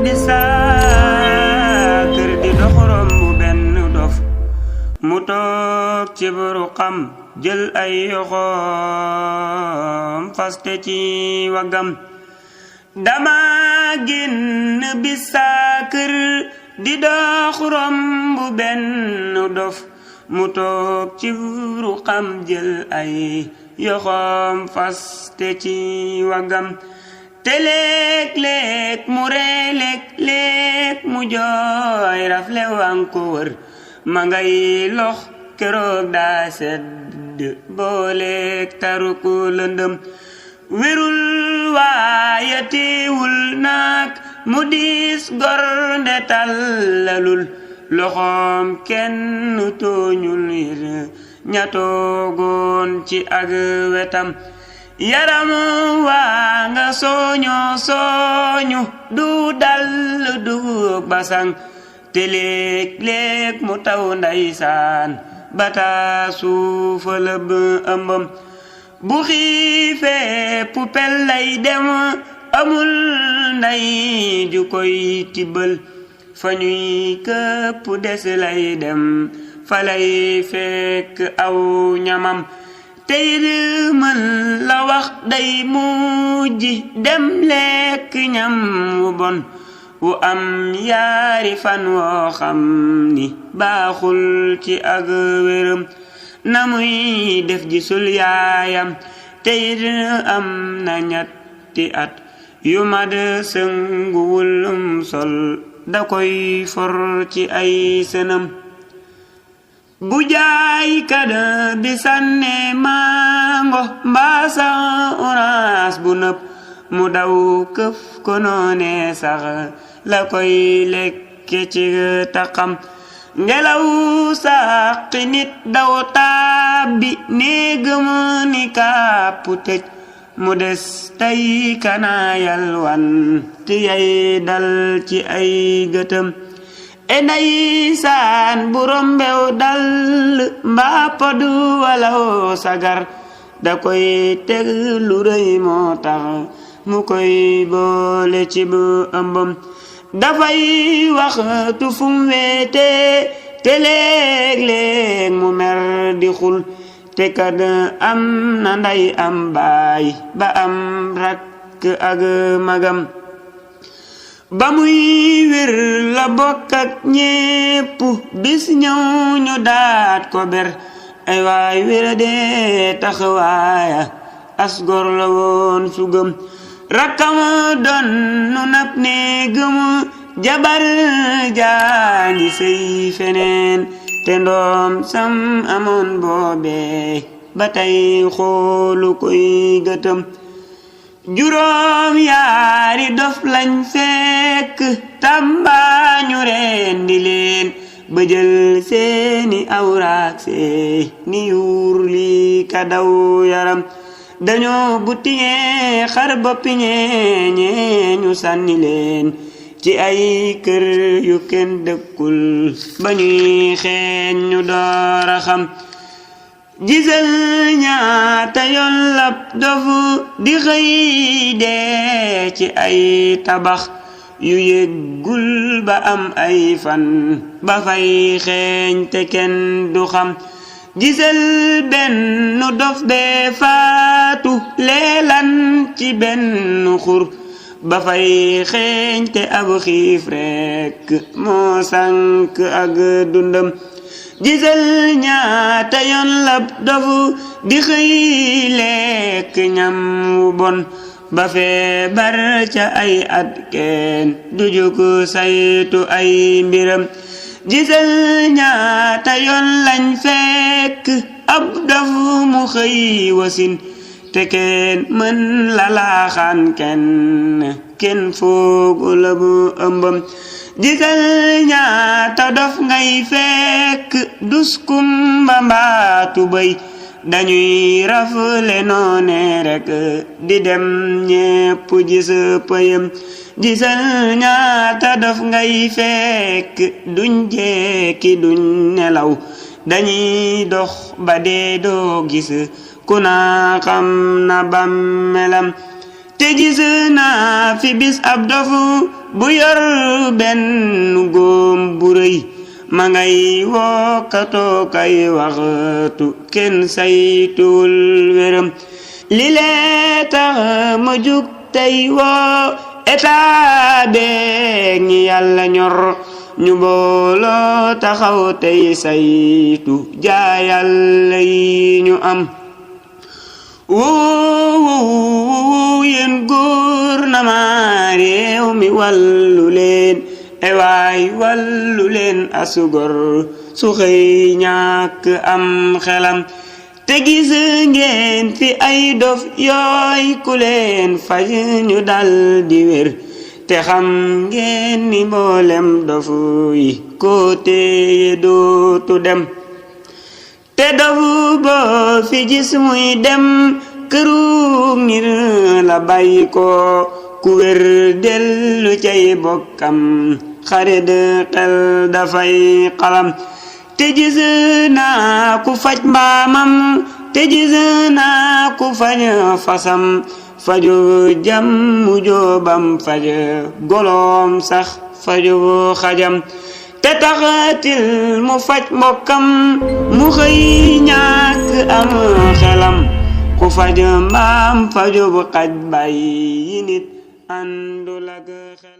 bisaakër di dox romb benn dof mu toog ci buru xam jël ay yoxoom faste ci wagam dama génn bisaakër di dox romb benn dof mu toog ci buru xam jël ay yoxoom faste ci wagam te léeg-léeg mu ree léeg-léeg mu jooy rafle wan ko wër ma ngay lox keroog daa sedd booleeg taru ko lëndëm wérul waaye teewul naag mu diis gor nde tallalul loxoom kenn tooñul yir ñatoogoon ci ak wetam yaram waa nga sooñu du dal du basang te léeg-léeg mu taw ndeysaan bata suufa lëb ëmbam bu xiifee pupel lay dem amul nday ju koy tibbal fa ñuy këpp des lay dem fa lay fekk aw ñamam tey mën la wax day mujji dem lekk ñam wu bon wu am yaari fan woo xam ni baaxul ci ak wéram na muy def gisul yaayam tey am na ñetti at yu mad sënguwul sol da koy for ci ay sënam bu jaay kada bi sànne mango mbaasa orange bu nëpp mu daw këf ko noone sax la koy lekke ci taxam ngelaw saqi nit daw tàbbi néegam ni kàpp tëj mu des tey kanaayal wan ti yay dal ci ay gëtëm ndeysaan bu rombew dal mbaa podu walaw sagar da koy teg lu rëy moo tax mu koy boole ci bu ëmbam dafay waxtu fum weete te léeg-léeg mu mer di xul te kad am na nday am baay ba am rakk ak magam ba muy wér la bokk ak ñépp bis ñëw ñu daat ko ber ay waay wéra dee taxawaaya as gor la woon sugam rakkam doon nu nab ne gëm jabar jaangi sëy feneen te ndoom sam amoon boobee ba tey xoolu koy gëtëm juróom yaari dof lañ fekk tàmbaañu rendi leen ba jël seeni awraak seeni yuur li ka daw yaram dañoo butiñee xar boppiñee ñu sànni leen ci ay kër yu kenn dëkkul ba ñuy xeeñ ñu door a xam gisal ñaata yoon lab dofu di xëy dee ci ay tabax yu yëggul ba am ay fan ba fay xeeñ te kenn du xam gisal benn dof bee faatu leelan ci benn xur ba fay xeeñ te ab xiif rekk moo sànk ak dundam gisal ñaata yoon lab dofu di xëy lekk ñam wu bon ba feebar ca ay at kenn du jóg saytu ay mbiram gisal ñaata yoon lañ fekk ab dofu mu xëy wasin te kenn mën la laaxaan kenn foogu la bu ëmbam gisal ñaata dof ngay fekk duskum ba mbaatu bay dañuy rafle noone rek di dem ñépp gis pëyam gisal ñaata dof ngay fekk duñ jekki duñ nelaw dañuy dox ba dee doo gis ku na xam na bàmmeelam te gis naa fi bis ab dof bu yor benn góom bu rëy ma ngay wokkatoo kay waxtu kenn saytuwul wéram li lee tax ma jug tey woo état beeg ñi yàlla ñor ñu booloo taxaw tey saytu jaayàlla yi ñu am wuu yéen gouvernement réew mi wàllu leen ewaay wàllu leen asugor su xëy ñàkk am xelam te gis ngeen fi ay dof yooy ku leen faj ñu dal di wér te xam ngeen ni mboolem dofu yi ko téye dootu dem te dofu boo fi gis muy dem këru ngir la bàyyi ko ku wér dellu cay bokkam xare de xel dafay xalam te gis naa ku faj mbaamam te gis naa ku faj fasam faju jàmm joobam faj goloom sax faju xajam te taxatil mu faj mbokkam mu xëy ñàkk am xelam ku faj mbaam faju bu xaj bàyyi nit àndul ak xel